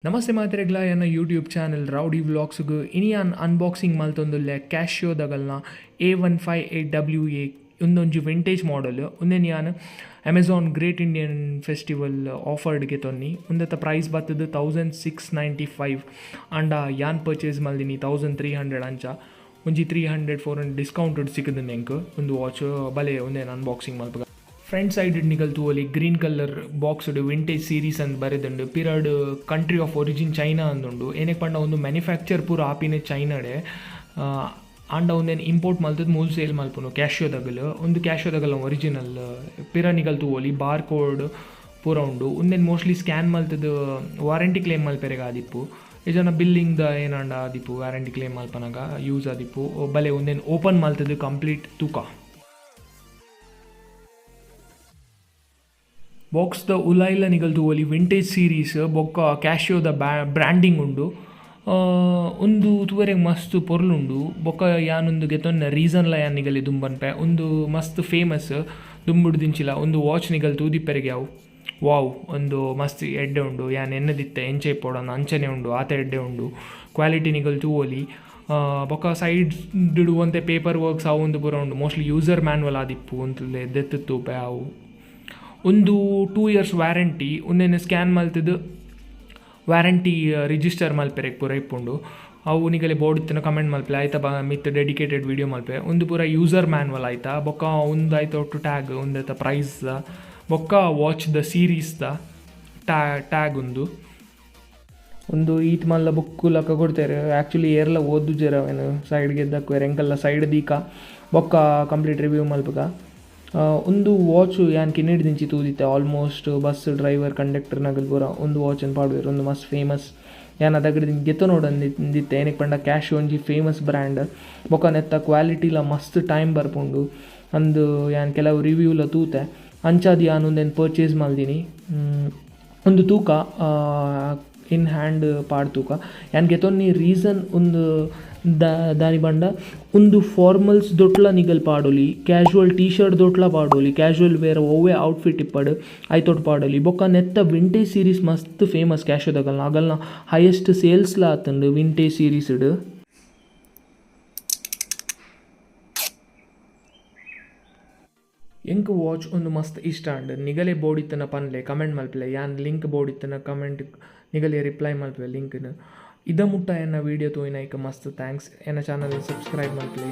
ನಮಸ್ತೆ ಮಾತೆರೆಗ್ಲಾ ಎನ್ನ YouTube channel rowdy ವ್ಲಾಗ್ಸ್ಗು ಇನಿಯಾನ್ ಅನ್ಬಾಕ್ಸಿಂಗ್ ಮಲ್ತೊಂದುಲ್ಲೆ ಕ್ಯಾಶಿಯೋ ದಗಲ್ನ A158WA ಉಂದೊಂಜಿ ವಿಂಟೇಜ್ ಮಾಡೆಲ್. ಉಂದೆನ್ ಯಾನ್ ಅಮೆಜಾನ್ ಗ್ರೇಟ್ ಇಂಡಿಯನ್ ಫೆಸ್ಟಿವಲ್ ಆಫರ್ಡ್ಗೆ ತೊನ್ನಿ. ಉಂದೆತ ಪ್ರೈಸ್ ಬತ್ತದು 1695 ಆಂಡ ಯಾನ್ ಪರ್ಚೇಸ್ ಮಲ್ದಿನಿ 1300 ಅಂಚ ಒಂಜಿ 300 400 ಡಿಸ್ಕೌಂಟ್ ಸಿಕ್ಕದು ಎಂಕ್ ಉಂದು ವಾಚ್ ಬಲೆ. ಉಂದೆನ್ ಅನ್ಬಾಕ್ಸಿಂಗ್ ಮಲ್ಪುಗ. ಫ್ರಂಟ್ ಸೈಡ್ ನಿಗಲ್ ತೂವೊಲಿ, green colour box vintage series ಅಂದ್ ಬರೆದುಂಡು. ಪಿರಡ್ ಕಂಟ್ರಿ ಆಫ್ ಒರಿಜಿನ್ ಚೈನಾ ಅಂದುಂಡು. ಏನಕ್ಕೆ ಪಂಡ ಒಂದು ಮ್ಯಾನುಫ್ಯಾಕ್ಚರ್ ಪೂರ ಆಪಿನ ಚೈನಾಡೆ, ಆಂಡ ಉಂದೆನ್ ಇಂಪೋರ್ಟ್ ಮಲ್ತದ್ ಮೂಲು ಸೇಲ್ ಮಲ್ಪುನು ಕ್ಯಾಶಿಯೋದಗಲ್. ಒಂದು ಕ್ಯಾಶಿಯೋದಗಲ್ ಒರಿಜಿನಲ್. ಪಿರ ನಿಗಲ್ ತೂವೊಲಿ, ಬಾರ್ ಕೋಡ್ ಪೂರ ಉಂಡು. ಉಂದೆನ್ ಮೋಸ್ಟ್ಲಿ ಸ್ಕ್ಯಾನ್ ಮಲ್ತದ್ ವಾರಂಟಿ ಕ್ಲೇಮ್ ಮಲ್ಪೆರೆಗ್ ಆದಿಪ್ಪು, ಇಜನ ಬಿಲ್ಲಿಂಗ್ ದ ಏನಾಂಡ ಆದಿಪ್ಪು, ವ್ಯಾರಂಟಿ ಕ್ಲೇಮ್ ಮಲ್ಪನಗ ಯೂಸ್ ಆದಿಪ್ಪು. ಬಲೆ ಉಂದೆನ್ ಓಪನ್ ಮಲ್ತದ್ ಕಂಪ್ಲೀಟ್ ತೂಕ. ಬಾಕ್ಸ್ ದ ಉಲಾಯಿಲ ನಿಗಲ್ ತೂವೊಲಿ, ವಿಂಟೇಜ್ ಸೀರೀಸ್ ಬೊಕ್ಕ ಕ್ಯಾಶಿಯೋದ ಬ್ರ್ಯಾಂಡಿಂಗ್ ಉಂಡು. ಉಂದು ತೂವರೆಗ್ ಮಸ್ತ್ ಪೊರ್ಲುಂಡು. ಬೊಕ್ಕ ಯಾನ್ ಉಂದು ಗೆತೊನ್ನ ರೀಸನ್ ಲ ಯಾನ್ ನಿಗಲಿ ದುಂಬನ್ಪೆ. ಉಂದು ಮಸ್ತ್ ಫೇಮಸ್ ದುಂಬುಡು ದಿಂಚಿಲ. ಉಂದು ವಾಚ್ ನಿಗಲ್ ತೂದಿಪ್ಪೆರೆಗ್ ಯಾವು. ವಾವ್, ಉಂದು ಮಸ್ತ್ ಎಡ್ಡೆ ಉಂಡು. ಯಾನ್ ಎನ್ನದಿತ್ತೆ ಎಂಚ ಇಪ್ಪೊಡು ಅಂಚನೆ ಉಂಡು, ಆತ ಎಡ್ಡೆ ಉಂಡು. ಕ್ವಾಲಿಟಿ ನಿಗಲ್ ತೂವೊಲಿ. ಬೊಕ್ಕ ಸೈಡ್ ಡ್ ಒಂತೆ ಪೇಪರ್ ವರ್ಕ್ಸ್ ಅವು ಉಂದು ಪೂರ ಉಂಡು. ಮೋಸ್ಟ್ಲಿ ಯೂಸರ್ ಮ್ಯಾನ್ಯುವಲ್ ಆದಿಪ್ಪು ಉಂತುಲೆ ದೆತ್ತ್ ತೂಪೆ ಅವು. ಉಂದು 2 ಇಯರ್ಸ್ ವ್ಯಾರಂಟಿ. ಉಂದೆನ್ ಸ್ಕ್ಯಾನ್ ಮಲ್ತದ್ ವ್ಯಾರಂಟಿ ರಿಜಿಸ್ಟರ್ ಮಲ್ಪೆರೆಗ್ ಪೂರ ಇಪ್ಪುಂಡು. ಅವು ನಿಗಲೆ ಬೋರ್ಡ್ ಇತ್ತಿನ ಕಮೆಂಟ್ ಮಲ್ಪಲೆ ಆಯ್ತಾ, ಬಾ ಮಿತ್ ಡೆಡಿಕೇಟೆಡ್ ವಿಡಿಯೋ ಮಲ್ಪೆ. ಉಂದು ಪೂರ ಯೂಸರ್ ಮ್ಯಾನ್ಯುವಲ್ ಆಯ್ತಾ. ಬೊಕ್ಕ ಉಂದು ಆಯ್ತ ಒಟ್ಟು ಟ್ಯಾಗ್, ಉಂದೆತ ಪ್ರೈಸ್ the ಬೊಕ್ಕ ವಾಚ್ ದ ಸೀರೀಸ್ ದ ಟ್ಯಾಗ್ ಉಂದು. ಉಂದು ಈತ್ ಮಲ್ಲ ಬುಕ್ ಲಕ ಕೊಡ್ತೇರು. ಆಕ್ಚುಲಿ ಏರ್ಲ ಓದುಜೆರ್ ಅವೆನ್, ಸೈಡ್ ಗೆದ್ದಕ್ವೆರ್. ಎಂಕಲ್ಲ ಸೈಡ್ ದೀಕ ಬೊಕ್ಕ ಕಂಪ್ಲೀಟ್ ರಿವ್ಯೂ ಮಲ್ಪುಗ. ಉಂದು ವಾಚ್ ಯಾನ್ ಕಿನ್ನಿಡ್ ದಿಂಚಿ ತೂದಿತ್ತೆ. ಆಲ್ಮೋಸ್ಟ್ ಬಸ್ ಡ್ರೈವರ್ ಕಂಡಕ್ಟರ್ ನಗಲ್ ಪೂರ ಉಂದು ವಾಚ್ ಪಾಡುವೆರ್. ಉಂದು ಮಸ್ತ್ ಫೇಮಸ್. ಯಾನ್ ಅದಗಡ್ ಗೆತೊನೊಡು ಅಂದಿತ್ತೆ. ಏನಕ್ಕೆ ಪಂಡ ಕ್ಯಾಶಿಯೋ ಒಂಜಿ ಫೇಮಸ್ ಬ್ರ್ಯಾಂಡ್, ಬೊಕ್ಕ ನೆತ್ತ ಕ್ವಾಲಿಟಿಲ ಮಸ್ತ್ ಟೈಮ್ ಬರ್ಪುಂಡು ಅಂದು ಯಾನ್ ಕೆಲವು ರಿವ್ಯೂಲ ತೂತೆ. ಅಂಚಾದ್ ಯಾನ್ ಉಂದೆನ್ ಪರ್ಚೇಸ್ ಮಲ್ದಿನಿ. ಉಂದು ತೂಕ ಇನ್ ಹ್ಯಾಂಡ್ ಪಾಡ್ ತೂಕ. ಯಾನ್ ಗೆತೊನ್ನಿ ರೀಸನ್ ಉಂದು ದಾನಿ ಪಂಡ ಉಂದು ಫಾರ್ಮಲ್ಸ್ ದೊಟ್ಲ ನಿಗಲ್ ಪಾಡೊಲಿ, ಕ್ಯಾಶುವಲ್ ಟಿ ಶರ್ಟ್ ದೊಟ್ಲ ಪಾಡೊಲಿ, ಕ್ಯಾಶುವಲ್ ವೇರ್ ಒವ್ವೆ ಔಟ್ಫಿಟ್ ಇಪ್ಪಡ್ ಐತೊಟ್ಟು ಪಾಡೊಲಿ. ಬೊಕ್ಕ ನೆತ್ತ ವಿಂಟೇಜ್ ಸೀರೀಸ್ ಮಸ್ತ್ ಫೇಮಸ್ ಕ್ಯಾಶಿಯೋದಗಲ್ನ. ಅಗಲ್ನ ಹೈಯೆಸ್ಟ್ ಸೇಲ್ಸ್ ಲ ಆತುಂಡು ವಿಂಟೇಜ್ ಸೀರೀಸ್ ಡ್. ಎಂಕ್ ವಾಚ್ ಉಂದು ಮಸ್ತ್ ಇಷ್ಟ ಆಂಡ್. ನಿಗಲೆ ಬೋಡಿತ್ತನ ಪನ್ಲೆ, ಕಮೆಂಟ್ ಮಲ್ಪಲೆ. ಯಾನ್ ಲಿಂಕ್ ಬೋಡಿತ್ತನ ಕಮೆಂಟ್ ನಿಗಲೆ ರಿಪ್ಲೈ ಮಲ್ಪೆ ಲಿಂಕ್ನ್. ಇದ ಮುಟ್ಟ ಎನ್ನ ವಿಡಿಯೋ ತೂಯಿನೈಕ್ ಮಸ್ತ್ thanks. ಎನ್ನ ಚಾನಲ್ ಸಬ್ಸ್ಕ್ರೈಬ್ ಮಲ್ಪಲೆ.